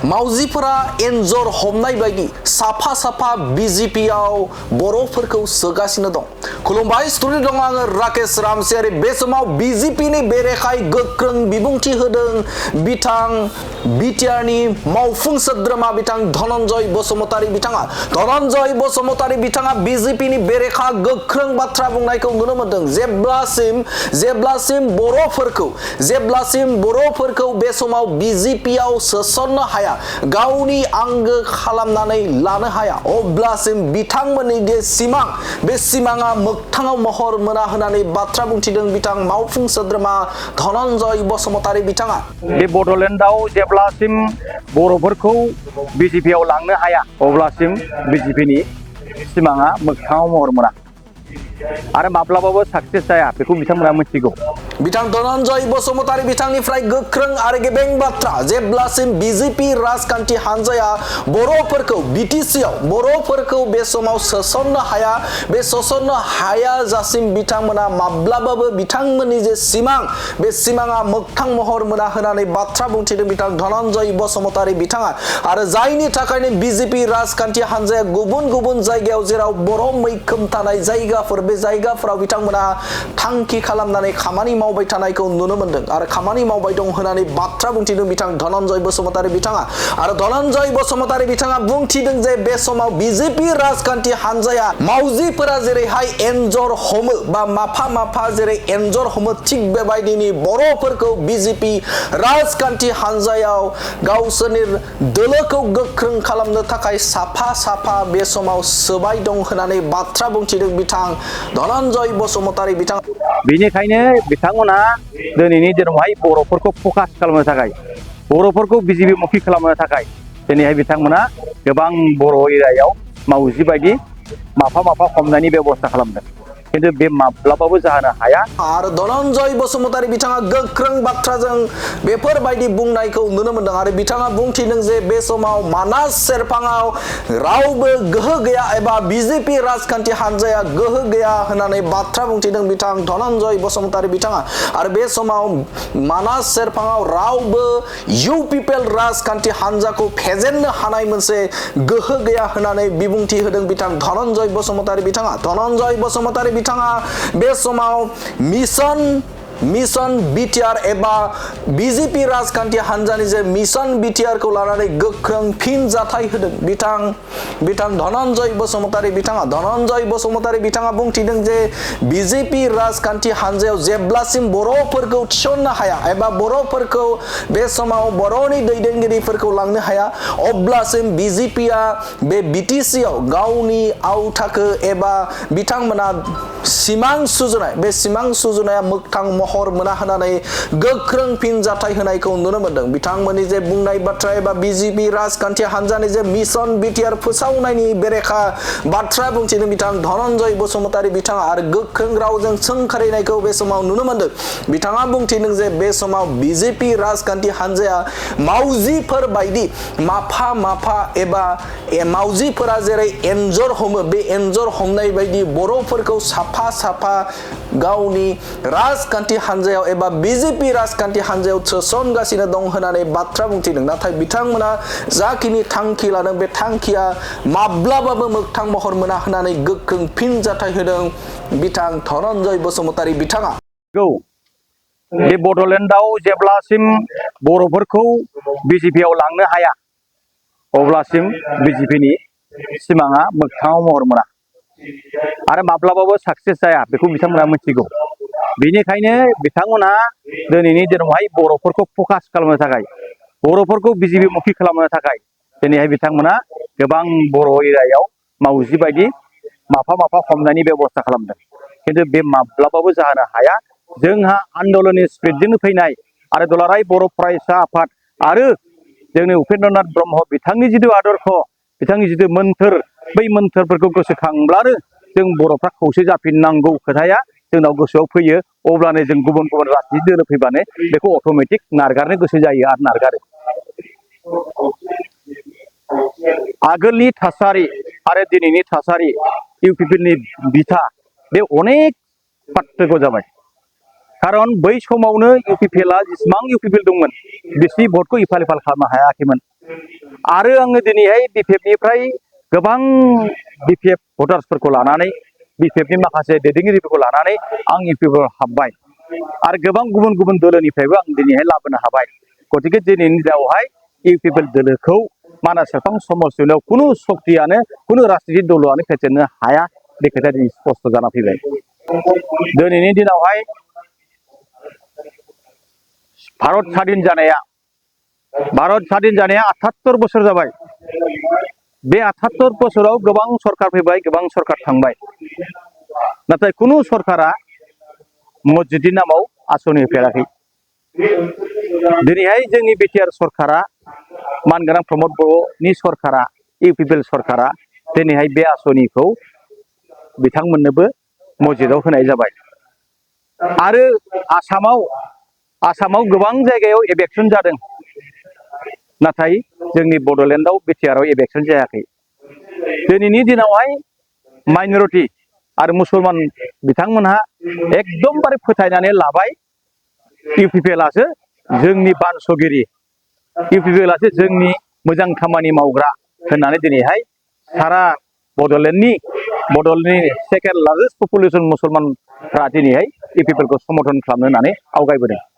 मावजिफोरा एन्जर हमनाय बायदि साफा साफा बिजेपियाव बर'फोरखौ सोगासिनो दं। खुलुमबाय, स्टुडिअ दं आङो राकेश रामसियारि। बे समाव बिजेपिनि बेरेखाय गोख्रों बिबुंथि होदों बिथां बिटिआरनि मावफुं सोद्रोमा बिथां धनन्जय बसुमतारी बिथाङा। धनन्जय बसुमतारी बिथाङा बिजेपिनि बेरेखा गोख्रों बाथ्रा बुंनायखौ नुनो मोनदों। जेब्लासिम बर'फोरखौ बे समाव बिजेपियाव सोसननो हाया, गावनि आंगो खालामनानै लानो हाया, अब्लासिम बिथांमोननि सिमां, बे सिमाङा मोगथाङाव महर मोना होननानै बाथ्रा बुंथिदों बिथां मावफुं सोद्रोमा धनन्जय बसुमतारी बिथाङा। बे बड'लेण्डआव जेब्लासिम बर'फोरखौ बिजेपियाव लांनो हाया, अब्लासिम बिजेपिनि सिमाङा मोगथाङाव महर मोना आरो माब्लाबाबो साक्सेस जाया, बेखौ बिथांमोना मिथिगौ। बिथां धनन्जय बसुमतारी बिथांनिफ्राय गोख्रों आरो गेबें बाथ्रा। जेब्लासिम बिजेपि राजखान्थि हान्जाया बर'फोरखौ बिटिसिआव बर'फोरखौ बे समाव सोसननो हाया, बे सोसननो हायाजासिम बिथांमोना माब्लाबाबो बिथांमोननि सिमां, बे सिमाङा मोगथां महर मोना होननानै बाथ्रा बुंथिदों बिथां धनन्जय बसुमतारी बिथाङा। आरो जायनि थाखायनो बिजेपि राजखान्थि हान्जाया गुबुन गुबुन जायगायाव जेराव बर' मैखोम थानाय जायगाफोर, बे जायगाफोराव बिथांमोना थांखि खालामनानै खामानि मावबाय थानायखौ नुनो मोनदों आरो खामानि मावबाय दं होननानै बाथ्रा बुंथिदों बिथां धनन्जय बसुमतारी बिथाङा। आरो धनन्जय बसुमतारी बिथाङा बुंथिदों जे बे समाव बिजेपि राजखान्थि हान्जाया मावजिफोरा जेरैहाय एन्जर हमो बा माफा माफा जेरै एन्जर हमो, थिग बेबायदिनि बर'फोरखौ बिजेपि राजखान्थि हान्जायाव गावसोरनि दोलोखौ गोख्रों खालामनो थाखाय साफा साफा बे समाव सोबाय दं होननानै बाथ्रा बुंथिदों बिथां धनन्जय बसुमतारी बिथाङा। बेनिखायनो बिथांमोना दिनैनि दिनावहाय बर'फोरखौ फकास खालामनो थाखाय, बर'फोरखौ बिजेपि मुखि खालामनो थाखाय दिनैहाय बिथांमोना गोबां बर' एरियायाव मावजि बायदि माफा माफा हमनायनि बेबस्था खालामदों, खिन्थु बे माब्लाबाबो जानो हाया। आरो धनन्जय बसुमतारी बिथाङा गोख्रों बाथ्राजों बेफोरबायदि बुंनायखौ नुनो मोनदों आरो बिथाङा बुंथिदों जे बे समाव मानास सेरफाङाव रावबो गोहो गैया एबा बिजेपि राजखान्थि हान्जाया गोहो गैया होननानै बाथ्रा बुंथिदों बिथां धनन्जय बसुमतारी बिथाङा। आरो बे समाव मानास सेरफाङाव रावबो इउ पिपल राजखान्थि हान्जाखौ फेजेननो हानाय मोनसे गोहो गैया होननानै बिबुंथि होदों बिथां धनन्जय बसुमतारी बिथाङा। धनन्जय बसुमतारी बिथाङा बे समाव मिशन बिटिआर एबा बिजेपि राजखान्थि हान्जानि मिशन बिटिआर खौ लानानै गोख्रों फिनजाथाय होदों बिथां धनन्जय बसुमतारी बिथाङा। धनन्जय बसुमतारी बिथाङा बुंथिदों जे बिजेपि राजखान्थि हान्जायाव जेब्लासिम बर'फोरखौ थिसननो हाया एबा बर'फोरखौ बे समाव बर'नि दैदेनगिरिफोरखौ लांनो हाया, अब्लासिम बिजेपिआ बे बिटिसिआव गावनि आवथाखो एबा बिथांमोना सिमां सुजुनाय, बे सिमां सुजुनाया मोगथां महर मोना होननानै गोख्रों फिनजाथाय होनायखौ नुनो मोनदों। बिथांमोननि बुंनाय बाथ्रा एबा बिजेपि राजखान्थि हान्जानि मिशन बिटिआर फोसावनायनि बेरेखा बाथ्रा बुंथिदों बिथां धनन्जय बसुमतारी बिथाङा आरो गोख्रों रावजों सोंखारिनायखौ बे समाव नुनो मोनदों। बिथाङा बुंथिदों जे बे समाव बिजेपि राजखान्थि हान्जाया मावजिफोर बायदि माफा माफा एबा मावजिफोरा जेरै एन्जर हमो, बे एन्जर हमनाय बायदि बर'फोरखौ साफा साफा गावनि राजखान्थि हान्जायाव एबा बिजेपि राजखान्थि हान्जायाव सोसनगासिनो दं होननानै बाथ्रा बुंथिदों। नाथाय बिथांमोना जाखिनि थांखि लादों, बे थांखिया माब्लाबाबो मोगथां महर मोना होननानै गोख्रों फिनजाथाय होदों बिथां धनन्जय बसुमतारी बिथाङा। बे बड'लेण्डआव जेब्लासिम बर'फोरखौ बिजेपियाव लांनो हाया, अब्लासिम बिजेपिनि सिमाङा मोगथाङाव महर मोना आरो माब्लाबाबो साक्सेस जाया, बेखौ बिथांमोना मिथिगौ। बेनिखायनो बिथांमोना दिनैनि दिनावहाय बर'फोरखौ फकास खालामनो थाखाय, बर'फोरखौ बिजेपि मुखि खालामनो थाखाय दिनैहाय बिथांमोना गोबां बर' एरियायाव मावजि बायदि माफा माफा हमनायनि बेबस्था खालामदों, खिन्थु बे माब्लाबाबो जानो हाया। जोंहा आन्दलननि स्पिरिटजोंनो फैनाय आरो दुलाराय बर' फरायसा आफाद आरो जोंनि उपेन्द्रनाथ ब्रह्म बिथांनि जिथु आदर्श, बिथांनि जिथु मोन्थोर, बै मोन्थोरफोरखौ गोसोखांब्लानो जों बर'फ्रा खौसे जाफिननांगौ खोथाया जोंनाव गोसोआव फैयो। अब्लानो जों गुबुन गुबुन राजनीति दोलो फैबानो बेखौ अट'मेटिक नारगारनो गोसो जायो आरो नारगारो। आगोलनि थासारि आरो दिनैनि थासारि, इउ पि पि एल नि बिथा, बे अनेक पार्थक्य जाबाय। खारन बै समावनो इउपिपिएलआ जेसेबां इउपिपिएल दंमोन बिसोरनि भटखौ इफाल इफाल खालामनो हायाखैमोन आरो आङो दिनैहाय बिपिएफनिफ्राय गोबां बिपिएफ भटार्सफोरखौ लानानै बिपिएफनि माखासे दैदेनगिरिफोरखौ लानानै आं इउपिपिएलआव हाबबाय आरो गोबां गुबुन गुबुन दोलोनिफ्रायबो आं दिनैहाय लाबोनो हाबाय गतिके दिनैनि दिनावहाय इउपिपिएल दोलोखौ मानास सेरफां समस्टियाव खुनु सक्तियानो खुनु राजनितिक दलआनो फेजेननो हाया बे खोथाया दिनै स्पष्ट जाना फैबाय दिनैनि दिनावहाय भारत स्वाधीन जानाया 78 बोसोर जाबाय बे 78 बोसोराव गोबां सरकार फैबाय गोबां सरकार थांबाय नाथाय खुनु सरकारा मस्जिदनि नामाव आसनि होफेराखै दिनैहाय जोंनि बिटिआर सरकारा मानगोनां प्रमद बर'नि सरकारा इउपिपिएल सरकारा दिनैहाय बे आसनिखौ बिथांमोननोबो मस्जिदाव होनाय जाबाय आरो आसामाव गोबां जायगायाव इलेक्सन जादों नाथाय जोंनि बड'लेण्डआव बिटिआरआव इलेक्सन जायाखै दिनैनि दिनावहाय माइनरिटि आरो मुसलमान बिथांमोनहा एकदमबारे फोथायनानै लाबाय इउपिपिएलआसो जोंनि बानसगिरि इउपिपिएलआसो जोंनि मोजां खामानि मावग्रा होननानै दिनैहाय सारा बड'लेण्डनि सेकेन्ड लार्जेस्ट पपुलेसन मुसलमानफ्रा दिनैहाय इउपिपिएलखौ समर्थन खालामनो होननानै आवगायबोदों